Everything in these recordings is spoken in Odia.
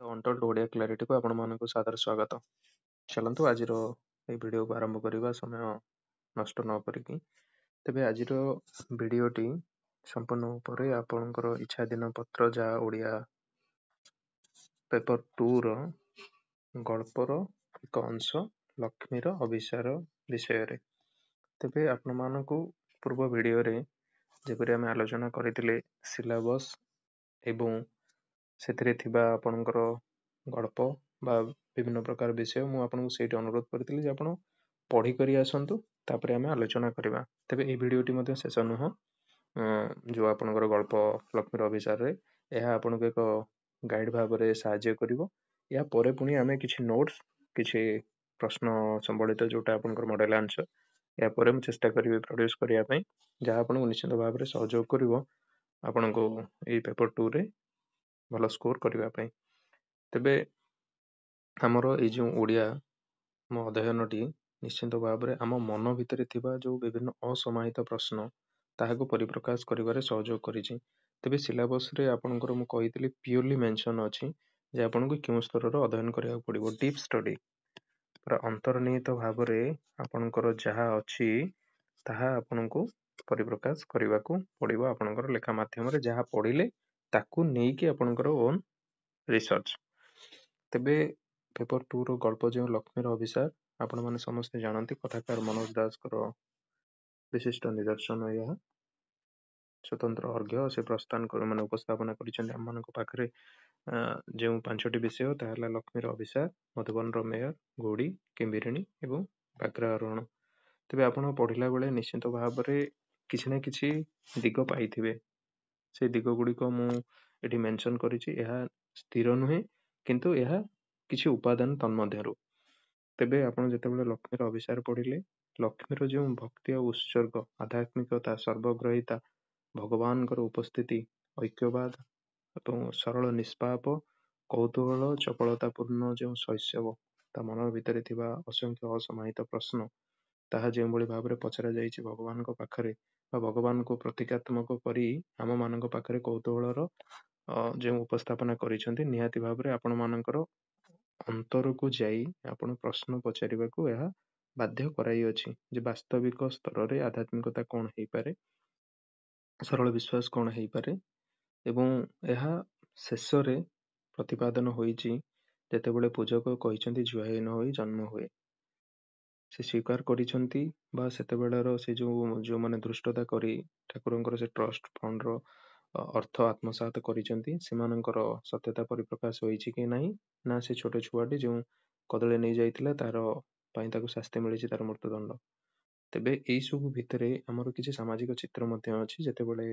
ଅନଟୋଲ୍ଡ ଓଡ଼ିଆ କ୍ଲାରିଟିକୁ ଆପଣମାନଙ୍କୁ ସାଦର ସ୍ୱାଗତ। ଚାଲନ୍ତୁ ଆଜିର ଏଇ ଭିଡ଼ିଓକୁ ଆରମ୍ଭ କରିବା ସମୟ ନଷ୍ଟ ନ କରିକି। ତେବେ ଆଜିର ଭିଡ଼ିଓଟି ସମ୍ପୂର୍ଣ୍ଣ ଉପରେ ଆପଣଙ୍କର ଇଚ୍ଛାଧୀନ ପତ୍ର, ଯାହା ଓଡ଼ିଆ ପେପର 2ର ଗଳ୍ପର ଏକ ଅଂଶ ଲକ୍ଷ୍ମୀର ଅଭିସାର ବିଷୟରେ। ତେବେ ଆପଣମାନଙ୍କୁ ପୂର୍ବ ଭିଡ଼ିଓରେ ଯେପରି ଆମେ ଆଲୋଚନା କରିଥିଲେ ସିଲାବସ୍ ଏବଂ ସେଥିରେ ଥିବା ଆପଣଙ୍କର ଗଳ୍ପ ବା ବିଭିନ୍ନ ପ୍ରକାର ବିଷୟ, ମୁଁ ଆପଣଙ୍କୁ ସେଇଠି ଅନୁରୋଧ କରିଥିଲି ଯେ ଆପଣ ପଢ଼ିକରି ଆସନ୍ତୁ, ତାପରେ ଆମେ ଆଲୋଚନା କରିବା। ତେବେ ଏଇ ଭିଡ଼ିଓଟି ମଧ୍ୟ ଶେଷ ନୁହଁ। ଯେଉଁ ଆପଣଙ୍କର ଗଳ୍ପ ଲକ୍ଷ୍ମୀର ଅଭିସାରରେ, ଏହା ଆପଣଙ୍କୁ ଏକ ଗାଇଡ଼ ଭାବରେ ସାହାଯ୍ୟ କରିବ। ଏହା ପରେ ପୁଣି ଆମେ କିଛି ନୋଟ୍ସ, କିଛି ପ୍ରଶ୍ନ ସମ୍ବଳିତ ଯେଉଁଟା ଆପଣଙ୍କର ମଡ଼େଲ ଆନ୍ସର, ଏହାପରେ ମୁଁ ଚେଷ୍ଟା କରିବି ପ୍ରଡ୍ୟୁସ୍ କରିବା ପାଇଁ, ଯାହା ଆପଣଙ୍କୁ ନିଶ୍ଚିତ ଭାବରେ ସହଯୋଗ କରିବ ଆପଣଙ୍କୁ ଏଇ ପେପର 2ରେ ଭଲ ସ୍କୋର କରିବା ପାଇଁ। ତେବେ ଆମର ଏଇ ଯେଉଁ ଓଡ଼ିଆ ମୋ ଅଧ୍ୟୟନଟି ନିଶ୍ଚିତ ଭାବରେ ଆମ ମନ ଭିତରେ ଥିବା ଯେଉଁ ବିଭିନ୍ନ ଅସମାହିତ ପ୍ରଶ୍ନ, ତାହାକୁ ପରିପ୍ରକାଶ କରିବାରେ ସହଯୋଗ କରିଛି। ତେବେ ସିଲାବସ୍ରେ ଆପଣଙ୍କର ମୁଁ କହିଥିଲି ପିଓରଲି ମେନସନ୍ ଅଛି ଯେ ଆପଣଙ୍କୁ କେଉଁ ସ୍ତରର ଅଧ୍ୟୟନ କରିବାକୁ ପଡ଼ିବ। ଡିପ୍ ଷ୍ଟଡି, ପୁରା ଅନ୍ତର୍ନିହିତ ଭାବରେ ଆପଣଙ୍କର ଯାହା ଅଛି ତାହା ଆପଣଙ୍କୁ ପରିପ୍ରକାଶ କରିବାକୁ ପଡ଼ିବ ଆପଣଙ୍କର ଲେଖା ମାଧ୍ୟମରେ, ଯାହା ପଢ଼ିଲେ ତାକୁ ନେଇକି ଆପଣଙ୍କର ଓନ୍ ରିସର୍ଚ୍ଚ। ତେବେ ପେପର 2ର ଗଳ୍ପ ଯେଉଁ ଲକ୍ଷ୍ମୀର ଅଭିସାର, ଆପଣମାନେ ସମସ୍ତେ ଜାଣନ୍ତି କଥାକାର ମନୋଜ ଦାସଙ୍କର ବିଶିଷ୍ଟ ନିଦର୍ଶନ। ଏହା ସ୍ୱତନ୍ତ୍ର ଅର୍ଘ୍ୟ ସେ ପ୍ରସ୍ଥାନ ମାନେ ଉପସ୍ଥାପନା କରିଛନ୍ତି ଆମମାନଙ୍କ ପାଖରେ ଯେଉଁ 5ଟି ବିଷୟ, ତାହା ହେଲା ଲକ୍ଷ୍ମୀର ଅଭିସାର, ମଧୁବନର ମେୟର, ଘୋଡ଼ି, କିମ୍ବିରିଣୀ ଏବଂ ବ୍ୟାଘ୍ର ଆରୋହଣ। ତେବେ ଆପଣ ପଢ଼ିଲା ବେଳେ ନିଶ୍ଚିତ ଭାବରେ କିଛି ନା କିଛି ଦିଗ ପାଇଥିବେ। ସେ ଦିଗ ଗୁଡ଼ିକ ମୁଁ ଏଠି ମେନସନ୍ କରିଛି। ଏହା ସ୍ଥିର ନୁହେଁ, କିନ୍ତୁ ଏହା କିଛି ଉପାଦାନ ତନ୍ମଧ୍ୟରୁ। ତେବେ ଆପଣ ଯେତେବେଳେ ଲକ୍ଷ୍ମୀର ଅଭିସାର ପଢ଼ିଲେ, ଲକ୍ଷ୍ମୀର ଯେଉଁ ଭକ୍ତି ଆଉ ଉତ୍ସର୍ଗ, ଆଧ୍ୟାତ୍ମିକତା, ସର୍ବଗ୍ରହିତା, ଭଗବାନଙ୍କର ଉପସ୍ଥିତି, ଐକ୍ୟବାଦ ଏବଂ ସରଳ ନିଷ୍ପାପ କୌତୂହଳ ଚପଳତାପୂର୍ଣ୍ଣ ଯେଉଁ ଶୈଶବ, ତା ମନ ଭିତରେ ଥିବା ଅସଂଖ୍ୟ ଅସମାହିତ ପ୍ରଶ୍ନ, ତାହା ଯେଉଁଭଳି ଭାବରେ ପଚରା ଯାଇଛି ଭଗବାନଙ୍କ ପାଖରେ ବା ଭଗବାନଙ୍କୁ ପ୍ରତୀକାତ୍ମକ କରି ଆମମାନଙ୍କ ପାଖରେ କୌତୂହଳର ଯେଉଁ ଉପସ୍ଥାପନା କରିଛନ୍ତି, ନିହାତି ଭାବରେ ଆପଣମାନଙ୍କର ଅନ୍ତରକୁ ଯାଇ ଆପଣ ପ୍ରଶ୍ନ ପଚାରିବାକୁ ଏହା ବାଧ୍ୟ କରାଇଅଛି ଯେ ବାସ୍ତବିକ ସ୍ତରରେ ଆଧ୍ୟାତ୍ମିକତା କ'ଣ ହେଇପାରେ, ସରଳ ବିଶ୍ୱାସ କ'ଣ ହେଇପାରେ। ଏବଂ ଏହା ଶେଷରେ ପ୍ରତିପାଦନ ହୋଇଛି ଯେତେବେଳେ ପୂଜକ କହିଛନ୍ତି ଝୁଆହୀନ ହୋଇ ଜନ୍ମ ହୁଏ। ସେ ସ୍ୱୀକାର କରିଛନ୍ତି ବା ସେତେବେଳର ସେ ଯେଉଁମାନେ ଧୃଷ୍ଟତା କରି ଠାକୁରଙ୍କର ସେ ଟ୍ରଷ୍ଟ ଫଣ୍ଡର ଅର୍ଥ ଆତ୍ମସାତ କରିଛନ୍ତି, ସେମାନଙ୍କର ସତ୍ୟତା ପରିପ୍ରକାଶ ହୋଇଛି କି ନାହିଁ, ନା ସେ ଛୋଟ ଛୁଆଟି ଯେଉଁ କଦଳୀ ନେଇଯାଇଥିଲା ତାର ପାଇଁ ତାକୁ ଶାସ୍ତି ମିଳିଛି ତାର ମୃତ୍ୟୁଦଣ୍ଡ। ତେବେ ଏଇସବୁ ଭିତରେ ଆମର କିଛି ସାମାଜିକ ଚିତ୍ର ମଧ୍ୟ ଅଛି। ଯେତେବେଳେ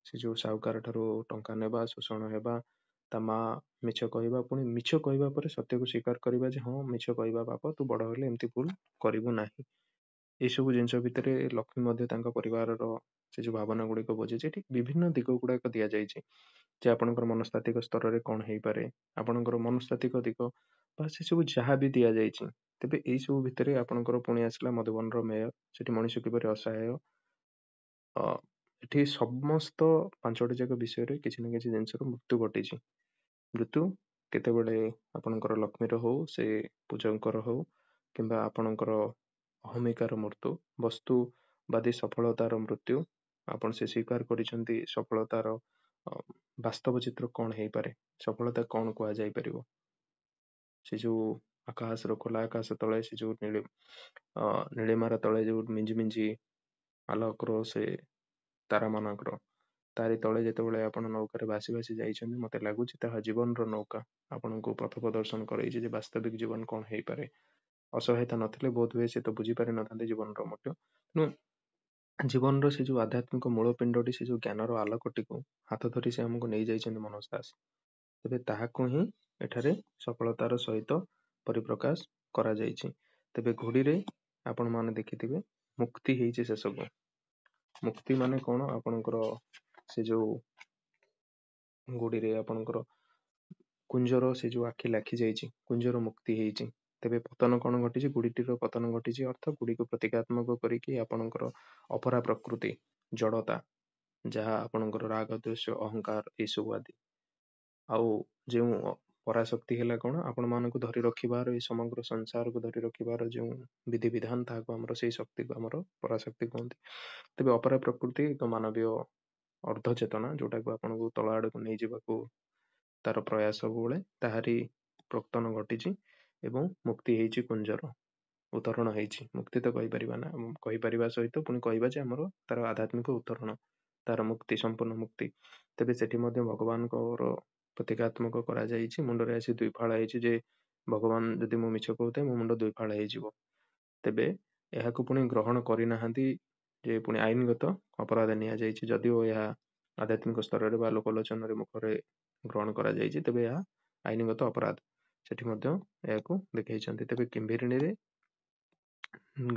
ସେ ଯେଉଁ ସାହୁକାର ଠାରୁ ଟଙ୍କା ନେବା, ଶୋଷଣ ହେବା, ତା ମା ମିଛ କହିବା, ପୁଣି ମିଛ କହିବା ପରେ ସତ୍ୟକୁ ସ୍ୱୀକାର କରିବା ଯେ ହଁ ମିଛ କହିବା ପାପ, ତୁ ବଡ଼ ହେଲେ ଏମିତି ଭୁଲ କରିବୁ ନାହିଁ। ଏଇସବୁ ଜିନିଷ ଭିତରେ ଲକ୍ଷ୍ମୀ ମଧ୍ୟ ତାଙ୍କ ପରିବାରର ସେ ଯେଉଁ ଭାବନା ଗୁଡ଼ିକ ବୁଝିଛି। ଏଠି ବିଭିନ୍ନ ଦିଗ ଗୁଡ଼ାକ ଦିଆଯାଇଛି ଯେ ଆପଣଙ୍କର ମନସ୍ତାତ୍ତ୍ୱିକ ସ୍ତରରେ କ'ଣ ହେଇପାରେ, ଆପଣଙ୍କର ମନସ୍ତାତ୍ତ୍ୱିକ ଦିଗ ବା ସେସବୁ ଯାହା ବି ଦିଆଯାଇଛି। ତେବେ ଏଇସବୁ ଭିତରେ ଆପଣଙ୍କର ପୁଣି ଆସିଲା ମଧୁବନର ମେୟର, ସେଠି ମଣିଷ କିପରି ଅସହାୟ। ଏଠି ସମସ୍ତ 5ଟି ଯାକ ବିଷୟରେ କିଛି ନା କିଛି ଜିନିଷର ମୃତ୍ୟୁ ଘଟିଛି। ମୃତ୍ୟୁ କେତେବେଳେ ଆପଣଙ୍କର ଲକ୍ଷ୍ମୀର ହଉ, ସେ ପୂଜକଙ୍କର ହଉ, କିମ୍ବା ଆପଣଙ୍କର ଅହମିକାର ମୃତ୍ୟୁ, ବସ୍ତୁବାଦୀ ସଫଳତାର ମୃତ୍ୟୁ। ଆପଣ ସେ ସ୍ୱୀକାର କରିଛନ୍ତି ସଫଳତାର ବାସ୍ତବ ଚିତ୍ର କ'ଣ ହେଇପାରେ, ସଫଳତା କ'ଣ କୁହାଯାଇପାରିବ। ସେ ଯେଉଁ ଆକାଶର ଖୋଲା ଆକାଶ ତଳେ, ସେ ଯେଉଁ ନୀଳିମାର ତଳେ ଯେଉଁ ମିଞ୍ଜି ମିଞ୍ଜି ଆଲୋକର ସେ ତାରାମାନଙ୍କର, ତାରି ତଳେ ଯେତେବେଳେ ଆପଣ ନୌକାରେ ଭାସି ଭାସି ଯାଇଛନ୍ତି, ମୋତେ ଲାଗୁଛି ତାହା ଜୀବନର ନୌକା ଆପଣଙ୍କୁ ପଥ ପ୍ରଦର୍ଶନ କରେଇଛି ଯେ ବାସ୍ତବିକ ଜୀବନ କ'ଣ ହେଇପାରେ। ଅସହାୟତା ନଥିଲେ ବୋଧ ହୁଏ ସେ ତ ବୁଝିପାରିନଥାନ୍ତେ ଜୀବନର ମୂଲ୍ୟ। ତେଣୁ ଜୀବନର ସେ ଯେଉଁ ଆଧ୍ୟାତ୍ମିକ ମୂଳ ପିଣ୍ଡଟି, ସେ ଯେଉଁ ଜ୍ଞାନର ଆଲୋକଟିକୁ ହାତ ଧରି ସେ ଆମକୁ ନେଇଯାଇଛନ୍ତି ମନୋଜ ଦାସ। ତେବେ ତାହାକୁ ହିଁ ଏଠାରେ ସଫଳତାର ସହିତ ପରିପ୍ରକାଶ କରାଯାଇଛି। ତେବେ ଘୋଡ଼ିରେ ଆପଣମାନେ ଦେଖିଥିବେ ମୁକ୍ତି ହେଇଛି ଶେଷକୁ। ମୁକ୍ତି ମାନେ କ'ଣ? ଆପଣଙ୍କର ସେ ଯେଉଁ ଗୁଡ଼ିରେ ଆପଣଙ୍କର କୁଞ୍ଜର ସେ ଯେଉଁ ଆଖି ଲାଖି ଯାଇଛି, କୁଞ୍ଜର ମୁକ୍ତି ହେଇଛି। ତେବେ ପତନ କ'ଣ ଘଟିଛି? ଗୁଡ଼ିଟିର ପତନ ଘଟିଛି। ଅର୍ଥ ଗୁଡ଼ିକୁ ପ୍ରତୀକାତ୍ମକ କରିକି ଆପଣଙ୍କର ଅପରା ପ୍ରକୃତି, ଜଡ଼ତା, ଯାହା ଆପଣଙ୍କର ରାଗ, ଦ୍ୱେଷ, ଅହଙ୍କାର ଏଇସବୁ ଆଦି। ଆଉ ଯେଉଁ ପରାଶକ୍ତି ହେଲା କ'ଣ? ଆପଣମାନଙ୍କୁ ଧରି ରଖିବାର, ଏଇ ସମଗ୍ର ସଂସାରକୁ ଧରି ରଖିବାର ଯେଉଁ ବିଧିବିଧାନ, ତାହାକୁ ଆମର ସେଇ ଶକ୍ତିକୁ ଆମର ପରାଶକ୍ତି କୁହନ୍ତି। ତେବେ ଅପରା ପ୍ରକୃତି ଏକ ମାନବୀୟ ଅର୍ଦ୍ଧଚେତନା, ଯୋଉଟାକୁ ଆପଣଙ୍କୁ ତଳ ଆଡ଼କୁ ନେଇଯିବାକୁ ତାର ପ୍ରୟାସ ସବୁବେଳେ, ତାହାରି ପ୍ରତନ ଘଟିଛି ଏବଂ ମୁକ୍ତି ହେଇଛି, କୁଞ୍ଜର ଉତ୍ତରଣ ହେଇଛି। ମୁକ୍ତି ତ କହିପାରିବା ନା, କହିପାରିବା ସହିତ ପୁଣି କହିବା ଯେ ଆମର ତାର ଆଧ୍ୟାତ୍ମିକ ଉତ୍ତରଣ, ତାର ମୁକ୍ତି, ସମ୍ପୂର୍ଣ୍ଣ ମୁକ୍ତି। ତେବେ ସେଠି ମଧ୍ୟ ଭଗବାନଙ୍କର ପ୍ରତୀକାତ୍ମକ କରାଯାଇଛି, ମୁଣ୍ଡରେ ଆସି ଦୁଇ ଫାଳ ହେଇଛି ଯେ ଭଗବାନ ଯଦି ମୁଁ ମିଛ କହୁଥାଏ ମୋ ମୁଣ୍ଡ ଦୁଇ ଫାଳ ହେଇଯିବ। ତେବେ ଏହାକୁ ପୁଣି ଗ୍ରହଣ କରିନାହାନ୍ତି ଯେ ପୁଣି ଆଇନଗତ ଅପରାଧ ନିଆଯାଇଛି। ଯଦିଓ ଏହା ଆଧ୍ୟାତ୍ମିକ ସ୍ତରରେ ବା ଲୋକଲୋଚନରେ ମୁଖରେ ଗ୍ରହଣ କରାଯାଇଛି, ତେବେ ଏହା ଆଇନଗତ ଅପରାଧ, ସେଠି ମଧ୍ୟ ଏହାକୁ ଦେଖେଇଛନ୍ତି। ତେବେ କିମ୍ଭୀରିଣୀରେ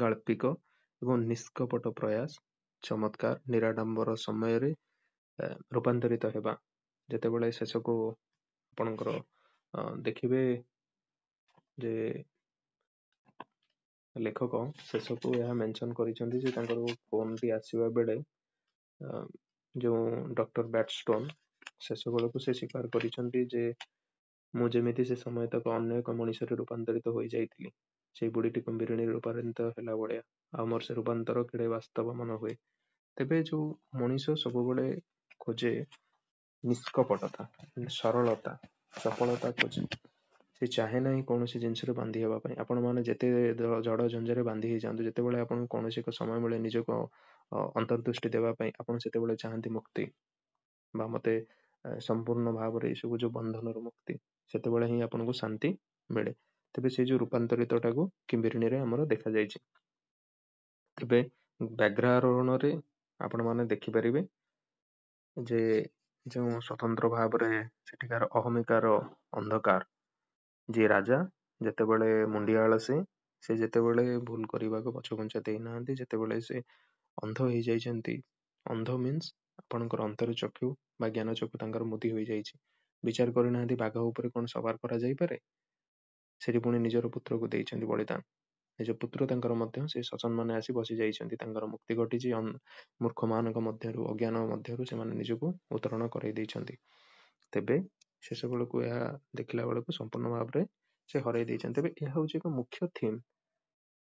ଗାଳ୍ପିକ ଏବଂ ନିଷ୍କପଟ ପ୍ରୟାସ, ଚମତ୍କାର, ନିରାଡମ୍ବର ସମୟରେ ରୂପାନ୍ତରିତ ହେବା। ଯେତେବେଳେ ଶେଷକୁ ଆପଣଙ୍କର ଦେଖିବେ ଯେ ଲେଖକ ଶେଷକୁ ଏହା ମେନସନ୍ କରିଛନ୍ତି ଯେ ତାଙ୍କର ଫୋନଟି ଆସିବା ବେଳେ ଯେଉଁ ଡକ୍ଟର ବ୍ୟାଟଷ୍ଟୋନ୍, ଶେଷ ବେଳକୁ ସେ ସ୍ୱୀକାର କରିଛନ୍ତି ଯେ ମୁଁ ଯେମିତି ସେ ସମୟ ତକ ଅନ୍ୟ ଏକ ମଣିଷରେ ରୂପାନ୍ତରିତ ହୋଇଯାଇଥିଲି, ସେଇ ବୁଢ଼ୀଟି କୁମ୍ଭୀରିଣୀରେ ରୂପାନ୍ତରିତ ହେଲା ଭଳିଆ, ଆଉ ମୋର ସେ ରୂପାନ୍ତର କେଡ଼େ ବାସ୍ତବ ମନେ ହୁଏ। ତେବେ ଯୋଉ ମଣିଷ ସବୁବେଳେ ଖୋଜେ ନିଷ୍କପଟତା, ସରଳତା, ଚପଳତା ଖୋଜେ, ସେ ଚାହେଁ ନାହିଁ କୌଣସି ଜିନିଷରେ ବାନ୍ଧି ହେବା ପାଇଁ। ଆପଣମାନେ ଯେତେ ଝଡ଼ ଝଞ୍ଜରେ ବାନ୍ଧି ହେଇଯାଆନ୍ତୁ, ଯେତେବେଳେ ଆପଣଙ୍କୁ କୌଣସି ଏକ ସମୟ ମିଳେ ନିଜକୁ ଅନ୍ତର୍ଦୃଷ୍ଟି ଦେବା ପାଇଁ, ଆପଣ ସେତେବେଳେ ଚାହାନ୍ତି ମୁକ୍ତି ବା ମୋତେ ସମ୍ପୂର୍ଣ୍ଣ ଭାବରେ ଏସବୁ ଯୋଉ ବନ୍ଧନରୁ ମୁକ୍ତି, ସେତେବେଳେ ହିଁ ଆପଣଙ୍କୁ ଶାନ୍ତି ମିଳେ। ତେବେ ସେଇ ଯୋଉ ରୂପାନ୍ତରିତଟାକୁ କିମ୍ଭୀରିଣୀରେ ଆମର ଦେଖାଯାଇଛି। ତେବେ ବ୍ୟାଘ୍ରାରୋହଣରେ ଆପଣମାନେ ଦେଖିପାରିବେ ଯେ ଯେଉଁ ସ୍ୱତନ୍ତ୍ର ଭାବରେ ସେଠିକାର ଅହମିକାର ଅନ୍ଧକାର, ଯିଏ ରାଜା ଯେତେବେଳେ ମୁଣ୍ଡିଆଳ, ସେ ଯେତେବେଳେ ଭୁଲ କରିବାକୁ ପଛଘୁଞ୍ଚା ଦେଇନାହାନ୍ତି, ଯେତେବେଳେ ସେ ଅନ୍ଧ ହେଇଯାଇଛନ୍ତି, ଅନ୍ଧ ମିନ୍ସ ଆପଣଙ୍କର ଅନ୍ତର ଚକ୍ଷୁ ବା ଜ୍ଞାନ ଚକ୍ଷୁ ତାଙ୍କର ମୁଦି ହୋଇଯାଇଛି, ବିଚାର କରିନାହାନ୍ତି ବାଘ ଉପରେ କ'ଣ ସବାର କରାଯାଇପାରେ। ସେଠି ପୁଣି ନିଜର ପୁତ୍ରକୁ ଦେଇଛନ୍ତି ବଳିଦାନ, ନିଜ ପୁତ୍ର ତାଙ୍କର ମଧ୍ୟ ସେ ସସମ୍ମାନେ ଆସି ବସି ଯାଇଛନ୍ତି, ତାଙ୍କର ମୁକ୍ତି ଘଟିଛି। ମୂର୍ଖମାନଙ୍କ ମଧ୍ୟରୁ, ଅଜ୍ଞାନ ମଧ୍ୟରୁ ସେମାନେ ନିଜକୁ ଉତ୍ତରଣ କରାଇ ଦେଇଛନ୍ତି। ତେବେ ଶେଷ ବେଳକୁ ଏହା ଦେଖିଲା ବେଳକୁ ସମ୍ପୂର୍ଣ୍ଣ ଭାବରେ ସେ ହରାଇ ଦେଇଛନ୍ତି। ତେବେ ଏହା ହେଉଛି ଏକ ମୁଖ୍ୟ ଥିମ୍।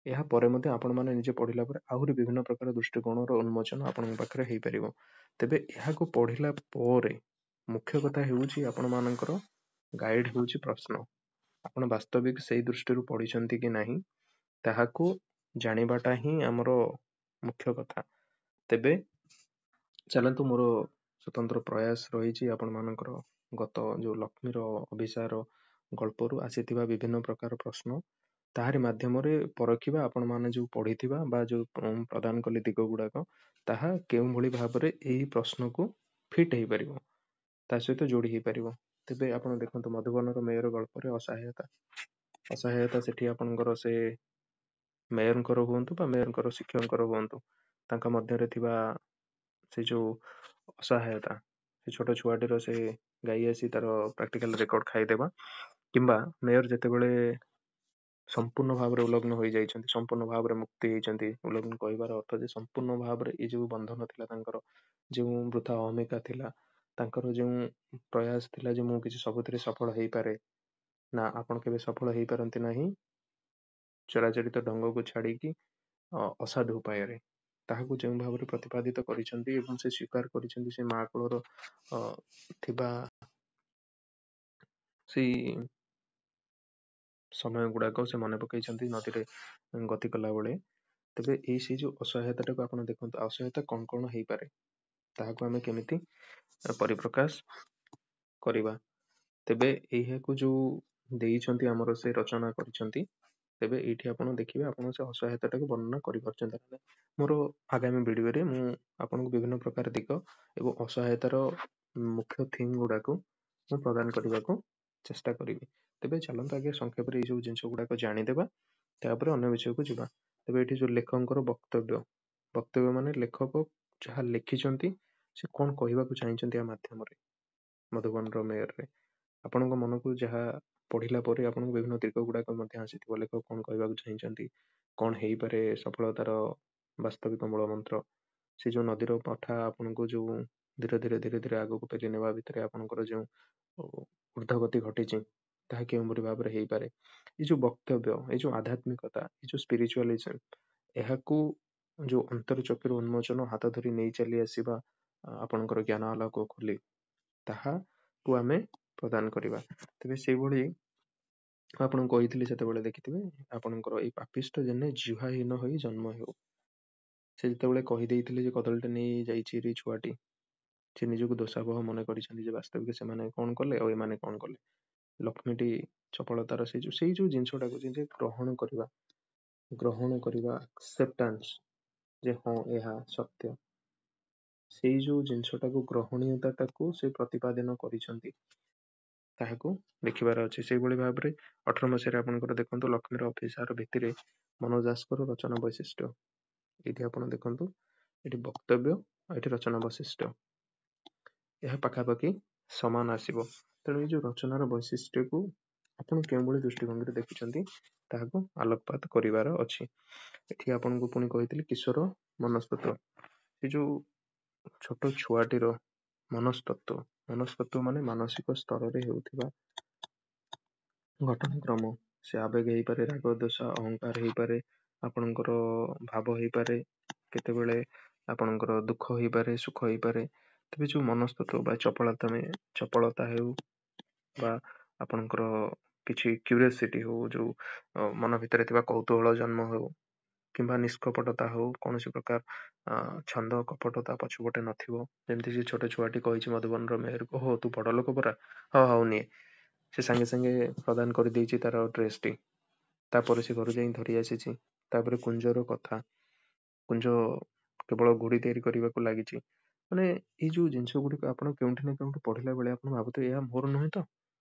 ଏହା ପରେ ମଧ୍ୟ ଆପଣମାନେ ନିଜେ ପଢ଼ିଲା ପରେ ଆହୁରି ବିଭିନ୍ନ ପ୍ରକାର ଦୃଷ୍ଟିକୋଣର ଉନ୍ମୋଚନ ଆପଣଙ୍କ ପାଖରେ ହେଇପାରିବ। ତେବେ ଏହାକୁ ପଢ଼ିଲା ପରେ ମୁଖ୍ୟ କଥା ହେଉଛି ଆପଣମାନଙ୍କର ଗାଇଡ଼ ହେଉଛି ପ୍ରଶ୍ନ, ଆପଣ ବାସ୍ତବିକ ସେଇ ଦୃଷ୍ଟିରୁ ପଢ଼ିଛନ୍ତି କି ନାହିଁ ତାହାକୁ ଜାଣିବାଟା ହିଁ ଆମର ମୁଖ୍ୟ କଥା। ତେବେ ଚାଲନ୍ତୁ, ମୋର ସ୍ୱତନ୍ତ୍ର ପ୍ରୟାସ ରହିଛି ଆପଣମାନଙ୍କର ଗତ ଯେଉଁ ଲକ୍ଷ୍ମୀର ଅଭିସାର ଗଳ୍ପରୁ ଆସିଥିବା ବିଭିନ୍ନ ପ୍ରକାର ପ୍ରଶ୍ନ, ତାହାରି ମାଧ୍ୟମରେ ପରଖିବା ଆପଣମାନେ ଯେଉଁ ପଢ଼ିଥିବା ବା ଯେଉଁ ପ୍ରଦାନ କଲେ ଦିଗ ଗୁଡ଼ାକ, ତାହା କେଉଁଭଳି ଭାବରେ ଏହି ପ୍ରଶ୍ନକୁ ଫିଟ୍ ହେଇପାରିବ, ତା ସହିତ ଯୋଡ଼ି ହେଇପାରିବ। ତେବେ ଆପଣ ଦେଖନ୍ତୁ ମଧୁବନର ମେୟର ଗଳ୍ପରେ ଅସହାୟତା, ଅସହାୟତା ସେଠି ଆପଣଙ୍କର ସେ ମେୟରଙ୍କର ହୁଅନ୍ତୁ ବା ମେୟରଙ୍କର ଶିକ୍ଷକଙ୍କର ହୁଅନ୍ତୁ, ତାଙ୍କ ମଧ୍ୟରେ ଥିବା ସେ ଯେଉଁ ଅସହାୟତା, ସେ ଛୋଟ ଛୁଆଟିର ସେ ଗାଈ ଆସି ତାର ପ୍ରାକ୍ଟିକାଲ ରେକର୍ଡ ଖାଇଦେବା, କିମ୍ବା ମେୟର ଯେତେବେଳେ ସମ୍ପୂର୍ଣ୍ଣ ଭାବରେ ଉଲଗ୍ନ ହୋଇଯାଇଛନ୍ତି, ସମ୍ପୂର୍ଣ୍ଣ ଭାବରେ ମୁକ୍ତି ହେଇଛନ୍ତି। ଉଲଗ୍ନ କହିବାର ଅର୍ଥ ଯେ ସମ୍ପୂର୍ଣ୍ଣ ଭାବରେ ଏଇ ଯେଉଁ ବନ୍ଧନ ଥିଲା ତାଙ୍କର, ଯେଉଁ ବୃଥା ଅହମିକା ଥିଲା ତାଙ୍କର, ଯେଉଁ ପ୍ରୟାସ ଥିଲା ଯେ ମୁଁ କିଛି ସବୁଥିରେ ସଫଳ ହେଇପାରେ ନା, ଆପଣ କେବେ ସଫଳ ହେଇପାରନ୍ତି ନାହିଁ ଚରାଚରିତ ଢଙ୍ଗକୁ ଛାଡ଼ିକି ଅସାଧୁ ଉପାୟରେ, ତାହାକୁ ଯେଉଁ ଭାବରେ ପ୍ରତିପାଦିତ କରିଛନ୍ତି ଏବଂ ସେ ସ୍ୱୀକାର କରିଛନ୍ତି ସେ ମା କୂଳର ଥିବା ସେଇ ସମୟ ଗୁଡ଼ାକ ସେ ମନେ ପକେଇଛନ୍ତି ନଦୀରେ ଗତି କଲାବେଳେ। ତେବେ ଏଇ ସେଇ ଯେଉଁ ଅସହାୟତାଟାକୁ ଆପଣ ଦେଖନ୍ତୁ, ଅସହାୟତା କ'ଣ କ'ଣ ହେଇପାରେ, ତାହାକୁ ଆମେ କେମିତି ପରିପ୍ରକାଶ କରିବା। ତେବେ ଏହାକୁ ଯେଉଁ ଦେଇଛନ୍ତି ଆମର ସେ ରଚନା କରିଛନ୍ତି, ତେବେ ଏଇଠି ଆପଣ ଦେଖିବେ ଆପଣ ସେ ଅସହାୟତାଟାକୁ ବର୍ଣ୍ଣନା କରିପାରୁଛନ୍ତି ନା। ମୋର ଆଗାମୀ ଭିଡ଼ିଓରେ ମୁଁ ଆପଣଙ୍କୁ ବିଭିନ୍ନ ପ୍ରକାର ଦିଗ ଏବଂ ଅସହାୟତାର ମୁଖ୍ୟ ଥିମ୍ ଗୁଡ଼ାକୁ ମୁଁ ପ୍ରଦାନ କରିବାକୁ ଚେଷ୍ଟା କରିବି। ତେବେ ଚାଲନ୍ତୁ ଆଗେ ସଂକ୍ଷେପରେ ଏଇ ସବୁ ଜିନିଷ ଗୁଡ଼ାକ ଜାଣିଦେବା, ତାପରେ ଅନ୍ୟ ବିଷୟକୁ ଯିବା। ତେବେ ଏଠି ଯେଉଁ ଲେଖକଙ୍କର ବକ୍ତବ୍ୟ, ବକ୍ତବ୍ୟ ମାନେ ଲେଖକ ଯାହା ଲେଖିଛନ୍ତି, ସେ କ'ଣ କହିବାକୁ ଚାହିଁଛନ୍ତି ଏହା ମାଧ୍ୟମରେ ମଧୁବନର ମେୟରରେ, ଆପଣଙ୍କ ମନକୁ ଯାହା ପଢ଼ିଲା ପରେ ଆପଣଙ୍କୁ ବିଭିନ୍ନ ଦିଗ ଗୁଡ଼ାକ ମଧ୍ୟ ଆସିଥିବ, ଲେଖକ କ'ଣ କହିବାକୁ ଚାହିଁଛନ୍ତି, କ'ଣ ହେଇପାରେ ସଫଳତାର ବାସ୍ତବିକ ମୂଳ ମନ୍ତ୍ର। ସେ ଯେଉଁ ନଦୀର ପଠା ଆପଣଙ୍କୁ ଯେଉଁ ଧୀରେ ଧୀରେ ଧୀରେ ଧୀରେ ଆଗକୁ ପେଲି ନେବା ଭିତରେ ଆପଣଙ୍କର ଯେଉଁ ଉର୍ଦ୍ଧ୍ୱଗତି ଘଟିଛି, ତାହା କେଉଁପରି ଭାବରେ ହେଇପାରେ। ଏଇ ଯୋଉ ବକ୍ତବ୍ୟ, ଏଇ ଯୋଉ ଆଧ୍ୟାତ୍ମିକତା, ଏଇ ଯୋଉ ସ୍ପିରିଚୁଆଲିଜମ, ଏହାକୁ ଯୋଉ ଅନ୍ତର୍ଚକ୍ଷୁର ଉନ୍ମୋଚନ, ହାତ ଧରି ନେଇ ଚାଲି ଆସିବା ଆପଣଙ୍କର ଜ୍ଞାନ ଆଲୋକ ଖୋଲି, ତାହାକୁ ଆମେ ପ୍ରଦାନ କରିବା। ତେବେ ସେଇଭଳି ଆପଣଙ୍କୁ କହିଥିଲି ସେତେବେଳେ, ଦେଖିଥିବେ ଆପଣଙ୍କର ଏଇ ପାପିଷ୍ଠ ଜନେ ଜିହ୍ୱାହୀନ ହୋଇ ଜନ୍ମ ହେଉ। ସେ ଯେତେବେଳେ କହିଦେଇଥିଲେ ଯେ କଦଳୀଟା ନେଇ ଯାଇଛି ରେ ଛୁଆଟି, ସେ ନିଜକୁ ଦୋଷାବହ ମନେ କରିଛନ୍ତି ଯେ ବାସ୍ତବିକ ସେମାନେ କଣ କଲେ ଆଉ ଏମାନେ କଣ କଲେ। ଲକ୍ଷ୍ମୀଟି ଚପଳତାର ସେଇ ଯୋଉ ଜିନିଷଟାକୁ ଯେ ଗ୍ରହଣ କରିବା, ଗ୍ରହଣ କରିବା, ଆକ୍ସେପ୍ଟାନ୍ସ, ଯେ ହଁ ଏହା ସତ୍ୟ, ସେଇ ଯୋଉ ଜିନିଷଟାକୁ, ଗ୍ରହଣୀୟତାଟାକୁ ସେ ପ୍ରତିପାଦନ କରିଛନ୍ତି, ତାହାକୁ ଦେଖିବାର ଅଛି। ସେଇଭଳି ଭାବରେ 18 ମସିହାରେ ଆପଣଙ୍କର ଦେଖନ୍ତୁ, ଲକ୍ଷ୍ମୀର ଅଭିସାର ଭିତ୍ତିରେ ମନୋଜ ଦାସଙ୍କର ରଚନା ବୈଶିଷ୍ଟ୍ୟ। ଏଇଠି ଆପଣ ଦେଖନ୍ତୁ, ଏଠି ବକ୍ତବ୍ୟ ଆଉ ଏଠି ରଚନା ବୈଶିଷ୍ଟ୍ୟ, ଏହା ପାଖାପାଖି ସମାନ ଆସିବ। ତେଣୁ ଏଇ ଯୋଉ ରଚନାର ବୈଶିଷ୍ଟ୍ୟକୁ ଆପଣ କେଉଁଭଳି ଦୃଷ୍ଟିଭଙ୍ଗୀରେ ଦେଖୁଛନ୍ତି, ତାହାକୁ ଆଲୋକପାତ କରିବାର ଅଛି। ଏଠି ଆପଣଙ୍କୁ ପୁଣି କହିଥିଲି କିଶୋର ମନସ୍ତତ୍ଵ, ସେ ଯୋଉ ଛୋଟ ଛୁଆଟିର ମନସ୍ତତ୍ଵ। ମନସ୍ତତ୍ଵ ମାନେ ମାନସିକ ସ୍ତରରେ ହେଉଥିବା ଘଟଣାକ୍ରମ। ସେ ଆବେଗ ହେଇପାରେ, ରାଗ, ଦୋଷ, ଅହଙ୍କାର ହେଇପାରେ, ଆପଣଙ୍କର ଭାବ ହେଇପାରେ, କେତେବେଳେ ଆପଣଙ୍କର ଦୁଃଖ ହେଇପାରେ, ସୁଖ ହେଇପାରେ। ତେବେ ଯୋଉ ମନସ୍ତତ୍ଵ ବା ଚପଳତା, ଚପଳତା ହେଉ ବା ଆପଣଙ୍କର କିଛି କ୍ୟୁରିଓସିଟି ହଉ, ଯୋଉ ମନ ଭିତରେ ଥିବା କୌତୁହଳ ଜନ୍ମ ହେଉ କିମ୍ବା ନିଷ୍କପଟତା ହଉ, କୌଣସି ପ୍ରକାର ଛନ୍ଦ କପଟତା ପଛପଟେ ନଥିବ। ଯେମିତି ସେ ଛୋଟ ଛୁଆଟି କହିଛି ମଧୁବନର ମେୟରକୁ, "ଓହୋ, ତୁ ବଡ଼ ଲୋକ ପରା, ହଁ ହଉ ନିଏ।" ସେ ସାଙ୍ଗେ ସାଙ୍ଗେ ପ୍ରଦାନ କରିଦେଇଛି ତାର ଡ୍ରେସଟି। ତାପରେ ସେ ଘରୁ ଯାଇ ଧରି ଆସିଛି। ତାପରେ କୁଞ୍ଜର କଥା, କୁଞ୍ଜ କେବଳ ଘୁଡ଼ି ତିଆରି କରିବାକୁ ଲାଗିଛି। ମାନେ ଏଇ ଯୋଉ ଜିନିଷ ଗୁଡ଼ିକ ଆପଣ କେଉଁଠି ନା କେଉଁଠି ପଢିଲା ବେଳେ ଆପଣ ଭାବୁଥିବେ, ଏହା ମୋର ନୁହେଁ ତ?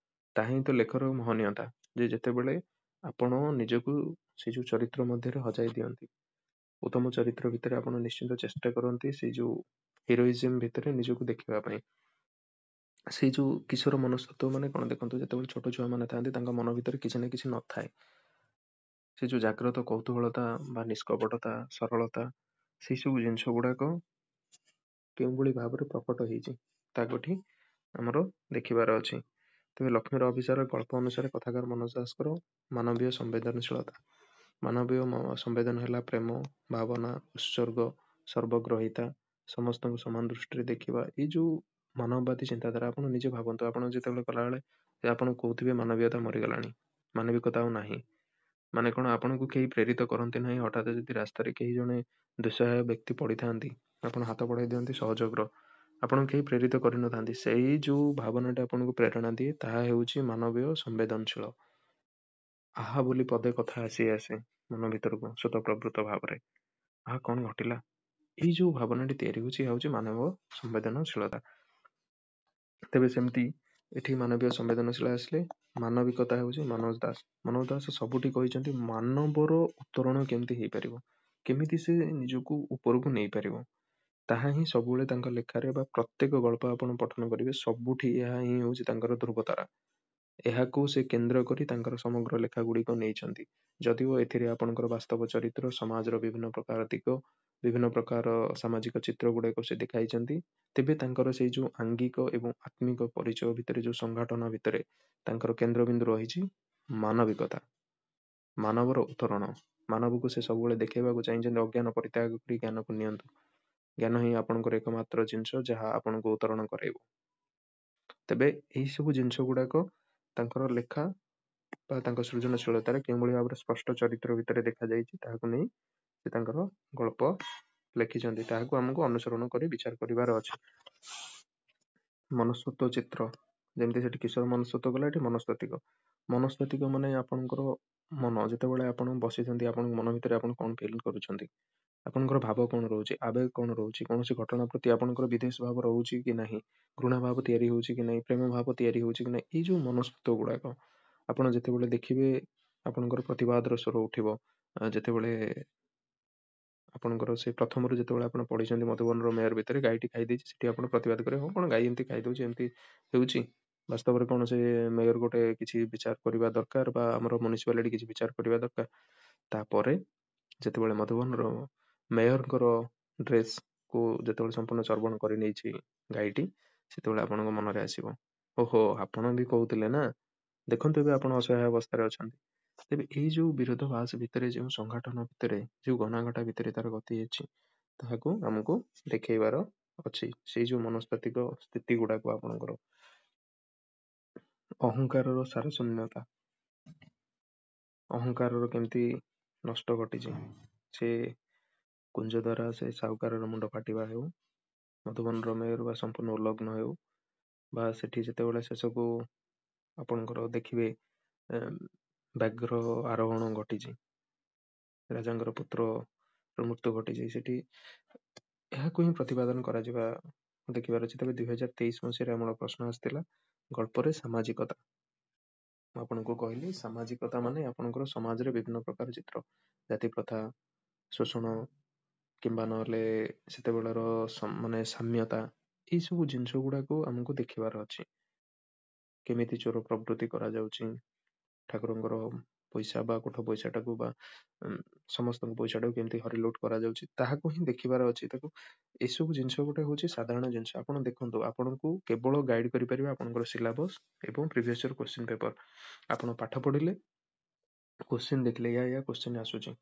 ତାହା ହିଁ ତ ଲେଖର ମହନୀୟତା ଯେ ଯେତେବେଳେ ଆପଣ ନିଜକୁ ସେଇ ଯୋଉ ଚରିତ୍ର ମଧ୍ୟରେ ହଜାଇ ଦିଅନ୍ତି, ଉତ୍ତମ ଚରିତ୍ର ଭିତରେ ଆପଣ ନିଶ୍ଚିନ୍ତ ଚେଷ୍ଟା କରନ୍ତି ସେଇ ଯୋଉ ହିରୋଇଜିମ ଭିତରେ ନିଜକୁ ଦେଖିବା ପାଇଁ। ସେଇ ଯୋଉ କିଶୋର ମନସ୍ତତ୍ଵ ମାନେ କଣ? ଦେଖନ୍ତୁ, ଯେତେବେଳେ ଛୋଟ ଛୁଆମାନେ ଥାନ୍ତି, ତାଙ୍କ ମନ ଭିତରେ କିଛି ନା କିଛି ନଥାଏ। ସେ ଯୋଉ ଜାଗ୍ରତ କୌତୁହଳତା ବା ନିଷ୍କପଟତା, ସରଳତା, ସେଇ ସବୁ ଜିନିଷ ଗୁଡାକ କେଉଁଭଳି ଭାବରେ ପ୍ରକଟ ହେଇଛି, ତାକୁ ଏଠି ଆମର ଦେଖିବାର ଅଛି। ତେବେ ଲକ୍ଷ୍ମୀର ଅଭିସାର ଗଳ୍ପ ଅନୁସାରେ କଥାକାର ମନୋଜ ଦାସଙ୍କର ମାନବୀୟ ସମ୍ବେଦନଶୀଳତା। ମାନବୀୟ ସମ୍ବେଦନ ହେଲା ପ୍ରେମ, ଭାବନା, ଉତ୍ସର୍ଗ, ସର୍ବଗ୍ରହିତା, ସମସ୍ତଙ୍କୁ ସମାନ ଦୃଷ୍ଟିରେ ଦେଖିବା। ଏଇ ଯୋଉ ମାନବବାଦୀ ଚିନ୍ତାଧାରା, ଆପଣ ନିଜେ ଭାବନ୍ତୁ, ଆପଣ ଯେତେବେଳେ କଲାବେଳେ ଆପଣ କହୁଥିବେ ମାନବୀୟତା ମରିଗଲାଣି, ମାନବିକତା ଆଉ ନାହିଁ। ମାନେ କଣ ଆପଣଙ୍କୁ କେହି ପ୍ରେରିତ କରନ୍ତି ନାହିଁ? ହଠାତ୍ ଯଦି ରାସ୍ତାରେ କେହି ଜଣେ ଦୁଃସହାୟ ବ୍ୟକ୍ତି ପଡ଼ିଥାନ୍ତି, ଆପଣ ହାତ ବଢ଼ାଇ ଦିଅନ୍ତି ସହଯୋଗର, ଆପଣଙ୍କୁ କେହି ପ୍ରେରିତ କରିନଥାନ୍ତି। ସେଇ ଯୋଉ ଭାବନାଟା ଆପଣଙ୍କୁ ପ୍ରେରଣା ଦିଏ, ତାହା ହେଉଛି ମାନବୀୟ ସମ୍ବେଦନଶୀଳ। ଆହା ବୋଲି ପଦେ କଥା ଆସି ଆସେ ମନ ଭିତରକୁ ସ୍ୱତଃପ୍ରବୃତ୍ତ ଭାବରେ, ଆହା, କଣ ଘଟିଲା? ଏଇ ଯୋଉ ଭାବନାଟି ତିଆରି ହେଉଛି, ଏହା ହେଉଛି ମାନବ ସମ୍ବେଦନଶୀଳତା। ତେବେ ସେମିତି ଏଠି ମାନବୀୟ ସମ୍ବେଦନଶୀଳ ଆସିଲେ ମାନବିକତା ହେଉଛି ମନୋଜ ଦାସ। ମନୋଜ ଦାସ ସବୁଠି କହିଛନ୍ତି ମାନବର ଉତ୍ତରଣ କେମିତି ହେଇପାରିବ, କେମିତି ସେ ନିଜକୁ ଉପରକୁ ନେଇପାରିବ, ତାହା ହିଁ ସବୁବେଳେ ତାଙ୍କ ଲେଖାରେ ବା ପ୍ରତ୍ୟେକ ଗଳ୍ପ ଆପଣ ପଠନ କରିବେ, ସବୁଠି ଏହା ହିଁ ହେଉଛି ତାଙ୍କର ଧ୍ରୁବତାରା। ଏହାକୁ ସେ କେନ୍ଦ୍ର କରି ତାଙ୍କର ସମଗ୍ର ଲେଖା ଗୁଡ଼ିକ ନେଇଛନ୍ତି। ଯଦିଓ ଏଥିରେ ଆପଣଙ୍କର ବାସ୍ତବ ଚରିତ୍ର, ସମାଜର ବିଭିନ୍ନ ପ୍ରକାର ଦିଗ, ବିଭିନ୍ନ ପ୍ରକାର ସାମାଜିକ ଚିତ୍ର ଗୁଡ଼ାକ ସେ ଦେଖାଇଛନ୍ତି, ତେବେ ତାଙ୍କର ସେଇ ଯୋଉ ଆଙ୍ଗିକ ଏବଂ ଆତ୍ମିକ ପରିଚୟ ଭିତରେ, ଯୋଉ ସଂଘଟନ ଭିତରେ ତାଙ୍କର କେନ୍ଦ୍ରବିନ୍ଦୁ ରହିଛି ମାନବିକତା, ମାନବର ଉତ୍ତରଣ। ମାନବକୁ ସେ ସବୁବେଳେ ଦେଖେଇବାକୁ ଚାହିଁଛନ୍ତି, ଅଜ୍ଞାନ ପରିତ୍ୟାଗ କରି ଜ୍ଞାନକୁ ନିଅନ୍ତୁ। ଜ୍ଞାନ ହିଁ ଆପଣଙ୍କର ଏକମାତ୍ର ଜିନିଷ ଯାହା ଆପଣଙ୍କୁ ଉତ୍ତରଣ କରାଇବ। ତେବେ ଏହି ସବୁ ଜିନିଷ ଗୁଡ଼ାକ ତାଙ୍କର ଲେଖା ବା ତାଙ୍କ ସୃଜନଶୀଳତାରେ କେଉଁଭଳି ଭାବରେ ସ୍ପଷ୍ଟ ଚରିତ୍ର ଭିତରେ ଦେଖାଯାଇଛି, ତାହାକୁ ନେଇ ସେ ତାଙ୍କର ଗଳ୍ପ ଲେଖିଛନ୍ତି। ତାହାକୁ ଆମକୁ ଅନୁସରଣ କରି ବିଚାର କରିବାର ଅଛି। ମନସ୍ତତ୍ଵ ଚିତ୍ର, ଯେମିତି ସେଠି କିଶୋର ମନସ୍ତତ୍ଵ ଗଲା, ଏଠି ମନସ୍ତାତ୍ତ୍ୱିକ। ମନସ୍ତାତ୍ତ୍ୱିକ ମାନେ ଆପଣଙ୍କର ମନ, ଯେତେବେଳେ ଆପଣ ବସିଛନ୍ତି, ଆପଣଙ୍କ ମନ ଭିତରେ ଆପଣ କଣ ଫିଲ୍ କରୁଛନ୍ତି, ଆପଣଙ୍କର ଭାବ କଣ ରହୁଛି, ଆବେଗ କଣ ରହୁଛି, କୌଣସି ଘଟଣା ପ୍ରତି ଆପଣଙ୍କର ବିଦ୍ୱେଷ ଭାବ ରହୁଛି କି ନାହିଁ, ଘୃଣା ଭାବ ତିଆରି ହେଉଛି କି ନାହିଁ, ପ୍ରେମ ଭାବ ତିଆରି ହେଉଛି କି ନାହିଁ, ଏଇ ଯୋଉ ମନସ୍ତତ୍ଵ ଗୁଡ଼ାକ ଆପଣ ଯେତେବେଳେ ଦେଖିବେ, ଆପଣଙ୍କର ପ୍ରତିବାଦର ସ୍ୱର ଉଠିବ। ଯେତେବେଳେ ଆପଣଙ୍କର ସେ ପ୍ରଥମରୁ ଯେତେବେଳେ ଆପଣ ପଢିଛନ୍ତି ମଧୁବନର ମେୟର ଭିତରେ ଗାଈଟି ଖାଇଦେଇଛି, ସେଠି ଆପଣ ପ୍ରତିବାଦ କରିବେ, ହଁ, କଣ ଗାଈ ଏମିତି ଖାଇଦଉଛି, ଏମିତି ହେଉଛି? ବାସ୍ତବରେ କଣ ସେ ମେୟର ଗୋଟେ କିଛି ବିଚାର କରିବା ଦରକାର ବା ଆମର ମ୍ୟୁନିସିପାଲିଟି କିଛି ବିଚାର କରିବା ଦରକାର। ତାପରେ ଯେତେବେଳେ ମଧୁବନର ମେୟରଙ୍କର ଡ୍ରେସକୁ ଯେତେବେଳେ ସମ୍ପୂର୍ଣ୍ଣ ଚର୍ବଣ କରିନେଇଛି ଗାଈଟି, ସେତେବେଳେ ଆପଣଙ୍କ ମନରେ ଆସିବ, ଓହୋ, ଆପଣ ବି କହୁଥିଲେ ନା। ଦେଖନ୍ତୁ, ଏବେ ଆପଣ ଅସହାୟ ଅବସ୍ଥାରେ ଅଛନ୍ତି। ତେବେ ଏଇ ଯେଉଁ ବିରୋଧାଭାସ ଭିତରେ, ଯେଉଁ ସଂଗଠନ ଭିତରେ, ଯେଉଁ ଘନାଘଟା ଭିତରେ ତାର ଗତି ଅଛି, ତାହାକୁ ଆମକୁ ଦେଖେଇବାର ଅଛି। ସେଇ ଯେଉଁ ମନସ୍ତାତ୍ତ୍ୱିକ ସ୍ଥିତି ଗୁଡାକୁ, ଆପଣଙ୍କର ଅହଙ୍କାରର ସାରଶୂନ୍ୟତା, ଅହଙ୍କାରର କେମିତି ନଷ୍ଟ ଘଟିଛି, ସେ କୁଞ୍ଜ ଦ୍ୱାରା ସେ ସାହୁକାରର ମୁଣ୍ଡ ଫାଟିବା ହେଉ, ମଧୁବନର ମେୟର ବା ସମ୍ପୂର୍ଣ୍ଣ ଉଲଗ୍ନ ହେଉ, ବା ସେଠି ଯେତେବେଳେ ଶେଷକୁ ଆପଣଙ୍କର ଦେଖିବେ ବ୍ୟାଘ୍ର ଆରୋହଣ ଘଟିଛି, ରାଜାଙ୍କର ପୁତ୍ର ମୃତ୍ୟୁ ଘଟିଛି ସେଠି, ଏହାକୁ ହିଁ ପ୍ରତିପାଦନ କରାଯିବା ଦେଖିବାର ଅଛି। ତେବେ 2023 ମସିହାରେ ଆମର ପ୍ରଶ୍ନ ଆସିଥିଲା ଗଳ୍ପରେ ସାମାଜିକତା। ମୁଁ ଆପଣଙ୍କୁ କହିଲି, ସାମାଜିକତା ମାନେ ଆପଣଙ୍କର ସମାଜରେ ବିଭିନ୍ନ ପ୍ରକାର ଚିତ୍ର, ଜାତି ପ୍ରଥା, ଶୋଷଣ କିମ୍ବା ନହେଲେ ସେତେବେଳର ମାନେ ସାମ୍ୟତା, ଏଇସବୁ ଜିନିଷ ଗୁଡାକୁ ଆମକୁ ଦେଖିବାର ଅଛି। କେମିତି ଚୋର ପ୍ରବୃତ୍ତି କରାଯାଉଛି, ଠାକୁରଙ୍କର ପଇସା ବା କୋଠ ପଇସାଟାକୁ ବା ସମସ୍ତଙ୍କ ପଇସାଟାକୁ କେମିତି ହରିଲୁଟ କରାଯାଉଛି, ତାହାକୁ ହିଁ ଦେଖିବାର ଅଛି ତାକୁ। ଏସବୁ ଜିନିଷ ଗୋଟେ ହେଉଛି ସାଧାରଣ ଜିନିଷ। ଆପଣ ଦେଖନ୍ତୁ, ଆପଣଙ୍କୁ କେବଳ ଗାଇଡ୍ କରିପାରିବେ ଆପଣଙ୍କର ସିଲାବସ୍ ଏବଂ ପ୍ରିଭିୟସ୍ ଇୟର କୋଶ୍ଚିନ୍ ପେପର। ଆପଣ ପାଠ ପଢ଼ିଲେ, କୋଶ୍ଚିନ୍ ଦେଖିଲେ, ୟା ୟା କୋଶ୍ଚିନ୍ ଆସୁଛି,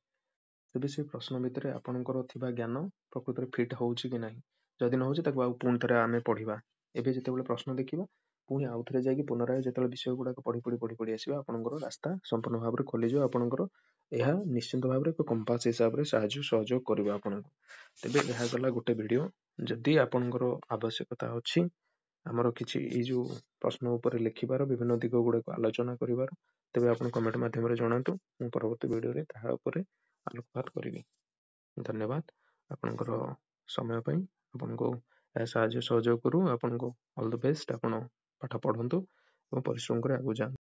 ତେବେ ସେ ପ୍ରଶ୍ନ ଭିତରେ ଆପଣଙ୍କର ଥିବା ଜ୍ଞାନ ପ୍ରକୃତରେ ଫିଟ୍ ହେଉଛି କି ନାହିଁ। ଯଦି ନ ହେଉଛି, ତାକୁ ଆଉ ପୁଣି ଥରେ ଆମେ ପଢ଼ିବା। ଏବେ ଯେତେବେଳେ ପ୍ରଶ୍ନ ଦେଖିବା, ପୁଣି ଆଉ ଥରେ ଯାଇକି ପୁନରାୟ ଯେତେବେଳେ ବିଷୟ ଗୁଡ଼ାକ ପଢ଼ି ପଢ଼ି ପଢ଼ି ପଢ଼ି ଆସିବା, ଆପଣଙ୍କର ରାସ୍ତା ସମ୍ପୂର୍ଣ୍ଣ ଭାବରେ ଖୋଲିଯିବ ଆପଣଙ୍କର। ଏହା ନିଶ୍ଚିନ୍ତ ଭାବରେ ଏକ କମ୍ପାସ ହିସାବରେ ସାହାଯ୍ୟ ସହଯୋଗ କରିବ ଆପଣଙ୍କୁ। ତେବେ ଏହା ଗଲା ଗୋଟେ ଭିଡ଼ିଓ। ଯଦି ଆପଣଙ୍କର ଆବଶ୍ୟକତା ଅଛି ଆମର କିଛି ଏଇ ଯେଉଁ ପ୍ରଶ୍ନ ଉପରେ ଲେଖିବାର, ବିଭିନ୍ନ ଦିଗ ଗୁଡ଼ାକୁ ଆଲୋଚନା କରିବାର, ତେବେ ଆପଣ କମେଣ୍ଟ ମାଧ୍ୟମରେ ଜଣାନ୍ତୁ। ମୁଁ ପରବର୍ତ୍ତୀ ଭିଡ଼ିଓରେ ତାହା ଉପରେ ଆଲୋକପାତ କରିବି। ଧନ୍ୟବାଦ ଆପଣଙ୍କର ସମୟ ପାଇଁ। ଆପଣଙ୍କୁ ଏହା ସାହାଯ୍ୟ ସହଯୋଗ କରୁ। ଆପଣଙ୍କୁ ଅଲ୍ the best. ଆପଣ ପାଠ ପଢ଼ନ୍ତୁ ଏବଂ ପରିଶ୍ରମ କରି ଆଗକୁ ଯାଆନ୍ତୁ।